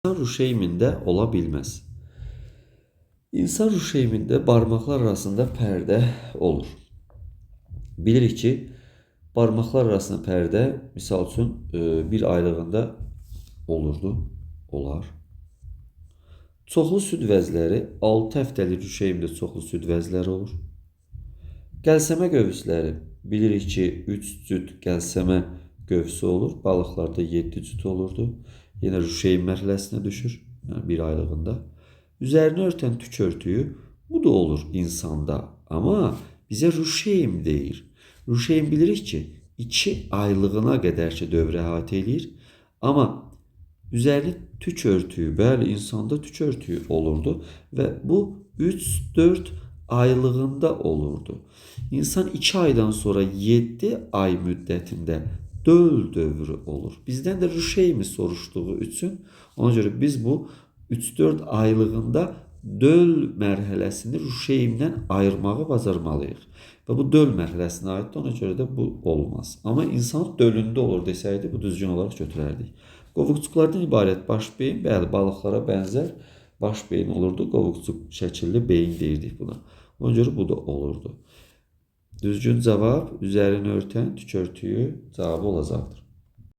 Ruşeymində ola bilməz. İnsan ruşeymində barmaqlar arasında pərdə olur. Bilirik ki, barmaqlar arasında pərdə, misal üçün, bir aylığında olurdu, olar. Çoxlu süd vəzləri, 6 həftəlik ruşeymdə çoxlu süd vəzləri olur. Qəlsəmə qövsləri, bilirik ki, 3 cüt qəlsəmə qövsü olur. Balıqlarda 7 cüt olurdu. Yenə ruşeym mərhələsinə düşür, yəni bir aylığında. Üzərini örtən tük örtüyü, bu da olur insanda. Amma bizə ruşeym deyir. Ruşeym bilirik ki, 2 aylığına qədər ki dövrü əhatə eləyir. Amma üzərini tük örtüyü, bəli, insanda tük örtüyü olurdu və bu 3-4 aylığında olurdu. İnsan 2 aydan sonra 7 ay müddətində döl dövrü olur. Bizdən də ruşeymi soruşduğu üçün, ona görə biz bu 3-4 aylığında döl mərhələsini ruşeymdən ayırmağı bacarmalıyıq. Və bu döl mərhələsinə aiddir, ona görə də bu olmaz. Amma insan dölündə olur desəydi, bu düzgün olaraq götürərdik. Qovuqcuqlardan ibarət baş beyin, bəli, balıqlara bənzər baş beyin olurdu. Qovuqcuq şəkilli beyin deyirdik buna. Ona görə bu da olurdu. Düzgün cavab üzərini örtən tük örtüyü cavabı olacaqdır.